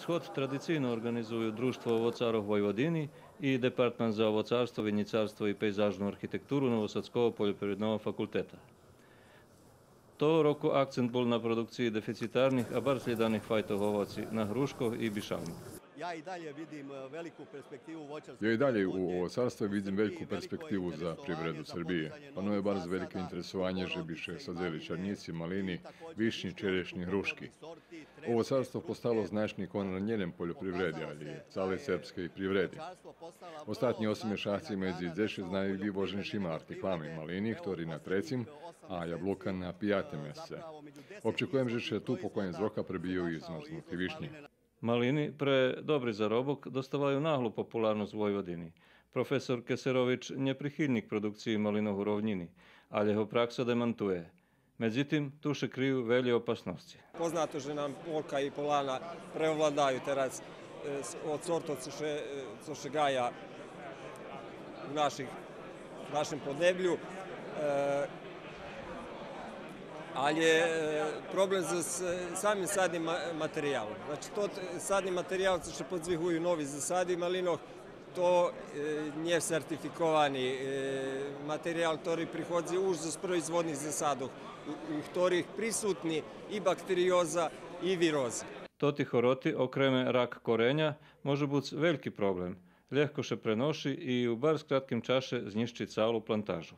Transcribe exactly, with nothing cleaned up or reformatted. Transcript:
Сход традицийно орґанизую Дружтво овоцарох Войводини и Департман за овоцарство, винїцарство и пейзажну архитектуру Новосадского польопривредного факултета. Того року акцент бул на продукциї дефицитарних, а барз глїданих файтох овоци, нагрушкох и бишалмох. Ja i dalje vidim e, veliku perspektivu voćarstva. Я и далєй у овоцарстве видзим вельку перспективу за привреду Сербиї. Панує барз вельке интересованє же би ше садзели чарнїци, малини, вишнї, черешнї, грушки. Овоцарство постало значни конар нє лєм польопривреди, але и цалей сербскей привреди. Остатнї осем мешаци медзи дзешец найвивоженшима артиклами малини, хтори на трецим, а яблука на пиятим месце. Обчекуєм же ше ту по конєц рока пребию и змарзнути вишнї. Малини пре добри заробок доставаю наглу популарносц у Войводини. Професор Кесерович нє прихильнїк продукциї малинох у ровнїни, алє го пракса демантує. Медзитим, ту ше крию велї опасносци. Poznato же нам полка и полана преовладаю тераз е, с- од сортох цо ше, е, цо ше гая у наших, нашим поднеблю. Е, алє е, проблем з, з самим садним ма- материялом. Значи, тот садни материял цо ше подзвигую нови засади малинох, то е, нє сертификовани е, материял, хтори приходзи уж з производних засадох, у, у хторих присутни и бактериоза и вирози. Тоти хороти, окреме рак кореня, можу буц вельки проблем. Лєгко ше преноши и у барз кратким чаше знїщи цалу плантажу.